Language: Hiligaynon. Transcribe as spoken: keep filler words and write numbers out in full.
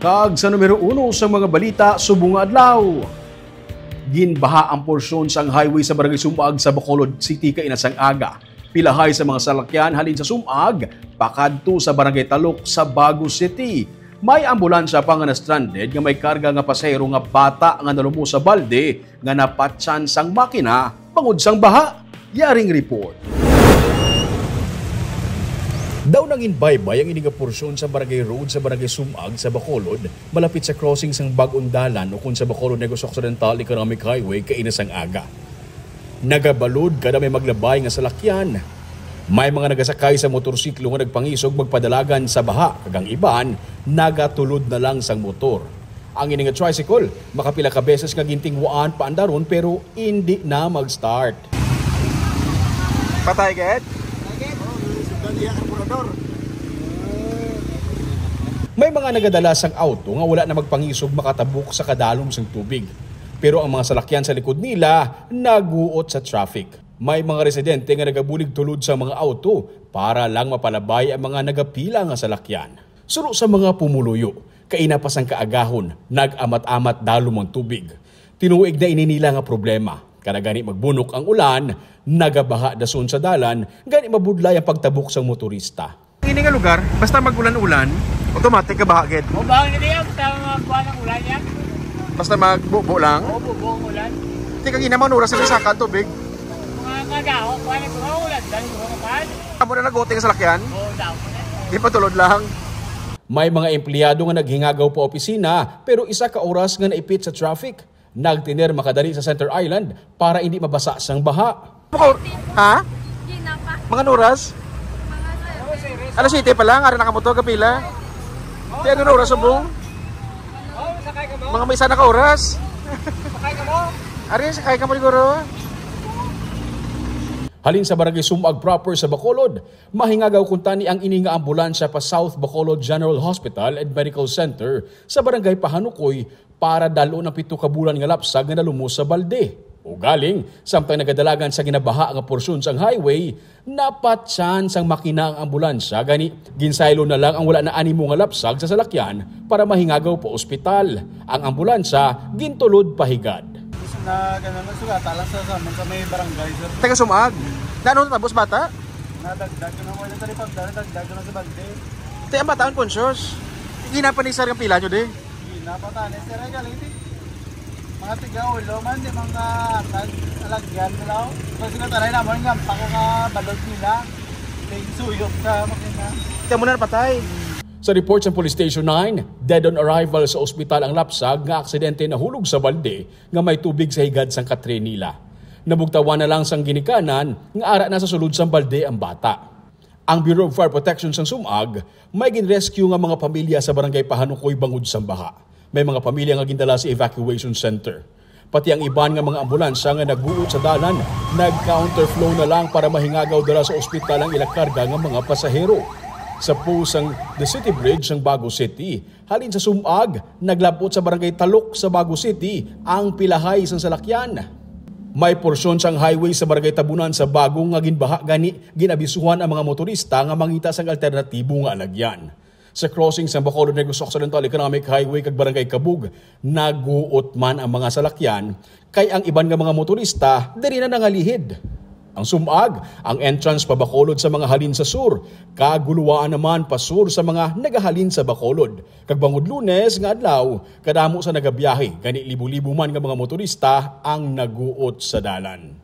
Kag sa numero uno sa mga balita subong nga adlaw, ginbaha ang porsyon sang highway sa Barangay Sumag sa Bacolod City kaina sang aga. Pilahay sa mga salakyan halin sa Sumag pakadto sa Barangay Talok sa Bago City. May ambulansya pa nga na-stranded nga may karga nga pasahero nga bata nga nalumos sa balde nga napatsan sang makina bangod sang baha. Yaring report. Daw nanginbaybay ang ini nga porsyon sa Barangay Road sa Barangay Sumag sa Bacolod, malapit sa crossing sang Bag-ong Dalan ukon sa Bacolod Negros Occidental Economic Highway kaina sang aga. Nagabalod kada may maglabay nga salakyan. May mga nagasakay sa motorsiklo nga nagpangisog magpadalagan sa baha, kag ang iban nagatulod na lang sang motor. Ang ini nga tricycle, makapila ka beses nga gintingwaan paandaron pero indi na mag-start. Patay gid? May mga nagadala sang auto nga wala na magpangisog makatabok sa kadalom sang tubig. Pero ang mga salakyan sa likod nila naguot sa traffic. May mga residente nga nagabulig tulod sa mga auto para lang mapalabay ang mga nagapila nga salakyan. Suno sa mga pumuluyo, kaina pa sang kaagahon, nag-amat-amat dalom ang tubig. Tinuig na ini nila nga problema. Kada gani magbunok ang ulan, nagabaha dason sa dalan, gani mabudlay ang pagtabok sang motorista. Ini nga lugar, basta mag-ulan-ulan, automatic nga baha gid. O, baha gid yan, basta magkuha ng ulan yan. Basta magbubo lang? O, bubo ang ulan. Ti kagina, mga oras na saka ang tubig? Mga kagaho, kuha ng mga ulan, dahil mga kapan. Amo na naguti nga salakyan? O, daw. Di pa tulod lang. May mga empleyado nga naghingagaw pa opisina, pero isa ka oras nga naipit sa traffic. Nagtener makadali sa Center Island para hindi mabasa sang baha. Maka-, ha? Ginapa. Mga oras? Mga sir. Alas siyete pa lang, ara na kamo to, kapila. Di, ano na oras, subong? Mga may isa na ka oras. Ari, sakay ka mo, siguro. Halin sa Barangay Sumag proper sa Bacolod, mahingagaw kuntani ang ini nga ambulansya pa South Bacolod General Hospital and Medical Center sa Barangay Pahanukoy para dal-on ang pito ka bulan nga lapsag nga nalumos sa balde. Ugaling, samtang nagadalagan sa ginabaha nga porsyon sang highway, napatsan sang makina ang ambulansya, gani ginsaylo na lang ang wala na animo nga lapsag sa salakyan para mahingagaw pa ospital. Ang ambulansya gintulod pa higad. Gusto na ganun lang, sugata lang sa, sa, sa may barangay, sir. Taga Sumag? Na ano, tapos bata? Nadagdag ko na, wala sa lipag, nadagdag ko na sa balde. Te, ang bata unconscious. Ginapa ni sir ang pila nyo, di? Ginapa tani, sir, ay galing, di. Mga tiga ulo man, di mga atag, alagyan nila, oh. Pag sila taray naman, nga, paka nga balod nila. Ting suyok sa makina. Kaya mo na napatay. Sa report sa Police Station nine, dead on arrival sa ospital ang lapsag nga aksidente nahulog sa balde nga may tubig sa higad sang katre nila. Nabugtawan na lang sang ginikanan nga ara na sa sulod sang balde ang bata. Ang Bureau of Fire Protection sang Sumag may ginrescue nga mga pamilya sa Barangay Pahanukoy bangod sang baha. May mga pamilya nga gindala sa evacuation center. Pati ang iban nga mga ambulansya nga naguot sa dalan, nag-counterflow na lang para mahingagaw dala sa ospital ang ila karga nga mga pasahero. Sa post sang The City Bridge sang Bago City, halin sa Sumag, naglab-ot sa Barangay Talok sa Bago City ang pilahay sang salakyan. May porsyon sang highway sa Barangay Tabunan sa Bago nga ginbaha, gani ginabisuhan ang mga motorista nga mangita sang alternatibo nga alagyan. Sa crossing sang Bacolod Negros Occidental Economic Highway kag Barangay Kabug, naguot man ang mga salakyan, kay ang iban nga mga motorista diri na nangalihid. Ang Sumag, ang entrance pa Bacolod sa mga halin sa sur, kag Guluwaan naman pa sur sa mga nagahalin sa Bacolod. Kag bangod Lunes nga adlaw, kadamo sa nagabiyahe, gani libo-libo man nga mga motorista ang naguot sa dalan.